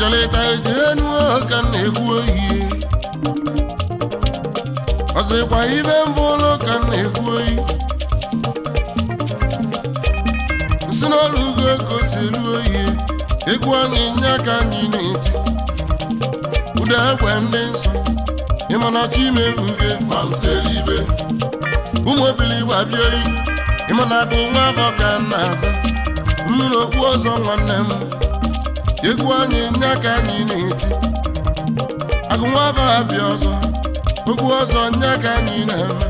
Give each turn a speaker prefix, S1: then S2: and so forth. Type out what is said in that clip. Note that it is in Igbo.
S1: Ịchọlịta eji enu ka m na-ekwu oyi. Ọsịkwa ibe mbụ ụlọ ka m na-ekwu oyi. Nsi n'ọrụ ugo ka o si elu oyi. Egwu anyị nye aka anyị na-eti. Ụda egbe ndị nsọ. Ịmana Chimebuge ma m selibe. Ụmụ obili gbabie oyi. Ịmana adụ nwa afọ ka m na-aza. Mmiri okpu ọzọ nwanne m. Egwu anyị nye aka anyị na-eti. Agụ nwa afọ abịa ọzọ. Okwu ọzọ nye aka anyị na-eme.